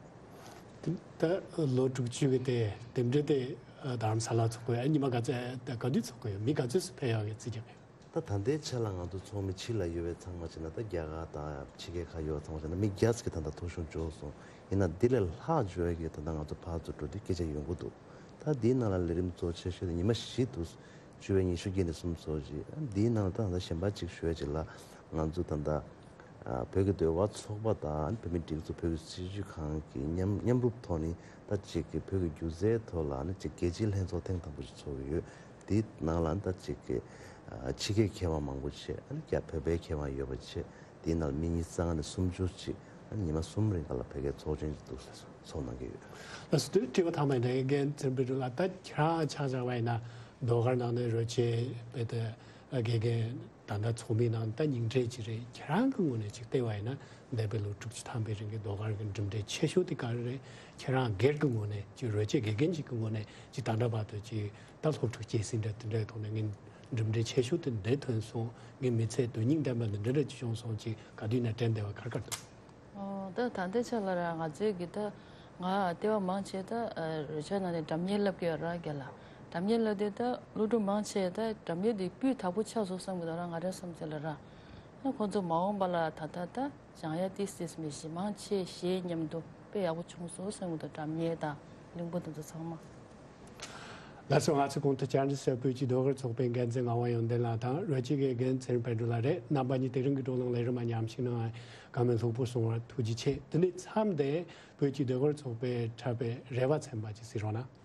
ད་ལོ་དྲུག་ཅུ་གི་དེ་རྟེན་འབྲེལ་དེ་རྡ་རམ་ས་ལ་ཚོགས་དགོས་ཨ་ཉི་མ་ག་ཚོད་ག་དུས་ཚོགས་དགོས་མི་ག་ཚོད་སུ་ཕེབས་ཡོད་གི་རྩིས་རྒྱག་གི་ད་ད་ལྟའི་ཆ་ལ་ང་ཚོ་ཚོགས་མི་ཕྱི་ལ་ཡོད་པའི་ཚང་མ་བྱས་ན་ད་རྒྱ་གར་དང་ཕྱི་རྒྱལ་ཁག་ཡོད་པ་ཚང་མ་བྱས་ན་མི་བརྒྱ་ཙམ་གྱི་ད་ལྟ་ཐོ་གཞུང་འབྱོར་སོང་ཡིན་ན་འདི་ལས་ལྷག་འབྱོར་ཡ་གི་ད་ལྟ་ང་ཚོ་ཕར་ཚུར་འགྲོ་དུས་སྐད་ཆ་ཡོང་གི་འདུག་ད་འདིའི་ནང་ལ་ལས་རིམ་གཙོ་ཆེ་ཤོས་དེ་ཉི་མ་བཞི་འདུག་བཅུ་པའི་ཉི་ཤུ་བརྒྱད་ནས་གསུམ་སོགས་ཀྱི་འདིའི་ནང་ལ་ད་ལྟ་གཞན་པ་གཅིག་ཞུ་ཡ་གཅིག་ལ་ང་ཚོ་ད་ལྟ་བོད་ཀྱི་ཟློས་གར་ཚོགས་པ་དང་བོད་མིའི་སྒྲིག་འཛུགས་བོད་ཀྱི་སྲིད་བྱུས་ཁང་གི་མཉམ་མཉམ་རུབ་ཐོག་ནས་ད་གཅིག་གི་བོད་ཀྱི་སྒྱུ་རྩལ་ཐོག་ལ་ནི་གཅིག་རྒྱལ་སྤྱིའི་ལྷན་ཚོགས་ཐེངས་དང་པོ་ཞིག་ཚོགས་ཀྱི་ཡོད། དེའི་ནང་ལ་ནི་ད་གཅིག་གི་ཕྱི་རྒྱལ་མཁས་དབང་མང་པོ་བྱས་ཨ་ནི་རྒྱ་བོད་པའི་མཁས་དབང་ཡོད་པ་བྱས། དེའི་ནང་ལ་མི་ཉི་ཤུ་རྩ་ལྔ་ནས་སུམ་ཅུ་ཅིག་ཨ་ནི་ཉི་མ་གསུམ་རིང་ག་ལ་ཕ་གིར་ཚོགས་ཆེན་ཞིག་འདུག་ཟེར་སོང་ཚོགས་གནང་གི་ཡོད། ལགས་སོ། དེ་དྲི་བ་ཐ་མ་ཡིན་ན་རྒན་ཚེ་རིང་དཔལ་སྒྲོན་ལགས་ད་ཁྱེད་རང་ཆ་བཞག་པ་ཡིན་ན་ཟློས་གར་ནང་ནས་རོལ་ཆས་དཔེ་དེ་དགེ་རྒན་ད་ལྟ་ཚོགས་མིའི་ནང་ད་ཉིང་ཁྲི་ཅིག་རེད། ཁྱེད་རང་གི་ངོས་ནས་ཅིག་བལྟས་པ་ཡིན་ན་འདས་པའི་ལོ་དྲུག་ཅུ་ཐམ་པའི་རིང་གི་ཟློས་གར་གྱི་གྲུབ་འབྲས་ཆེ་ཤོས་དེ་ག་རེ་རེད། ཁྱེད་རང་སྒེར་གྱི་ངོས་ནས་ཅིག་རོལ་ཆས་དགེ་རྒན་ཅིག་གི་ངོས་ནས་ཅིག་ད་ལྟ་བར་དུ་ཅིག་ད་སློབ་ཕྲུག་སྐྱེད་སྲིང་འདྲ་དེ་འདྲའི་ཐོག་ནས་ངས་གྲུབ་འབྲས་ཆེ་ཤོས་དེ་འདི་ཐོན་སོང་། ངས་མི་ཚེ་དོན་སྙིང་ལྡན་པ་འདི་འདྲ་འདྲ་ཅིག་བྱུང་སོང་ཅིག་ག་དུས་ནས་དྲན་བསྡད་པ་ག་རེ་ག་རེ་འདུག་ཨོ། ད་ད་ལྟའི་ཆ་ལ་ར་ང་ཚོའི་གི་ད་ང་ལྟེ་བ་མང་ཆེ་ད་རོལ་ཆ་ནང་ནས་སྒྲ་སྙན་བསླབ་ཀྱི་ཡོད་ར་རྒན་ལགས། སྒྲ་སྙན་བསླབ་དུས་ད་སློབ་ཕྲུག་མང་ཆེ་ད་སྒྲ་སྙན་དེ་སྤུས་དག་པོ་ཆགས་སོང་བསམ་གི་འདུག་ར་ང་རའི་བསམ་ཚུལ་ལ་ར། ཨ་ཁོང་ཚོ་མ་འོངས་པ་ལ་ད་ད་ད་སྦྱང་ཡ་ཏིས་ཏིས་མི་ཤེས་མང་ཆེ་གཞས་མཉམ་དུ་དཔེ་ཡག་པོ་བྱུང་སོང་བསམ་གི་འདུག་སྒྲ་སྙན་དང་གླིང་བུ་དེ་ཚོ་ཚང་མ། ལགས་སོ། ང་ཚོ་གོང་དུ་བཅར་འདྲི་ཟེར་བོད་ཀྱི་ཟློས་གར་ཚོགས་པའི་འགན་འཛིན་ངག་དབང་ཡོན་ཏན་ལགས་དང་རོལ་ཆས་ཀྱི་རྒན་ཚེ་རིང་དཔལ་སྒྲོན་ལགས་རེད། རྣམ་པ་གཉིས་དེ་རིང་གི་བགྲོ་གླེང་ལས་རིམ་མ་ཉམས་ཞིག་གནང་བ་བཀའ་མོལ་ལྷུག་པོ་གསུང་བར་ཐུགས་རྗེ་ཆེ། དེ་ནས་མཚམས་དེ་བོད་ཀྱི་ཟློས་གར་ཚོགས་པས་འཁྲབ་པའི་རེ་བ་ཚན་པ་ཅིག་གཟིགས་རོགས་གནང་།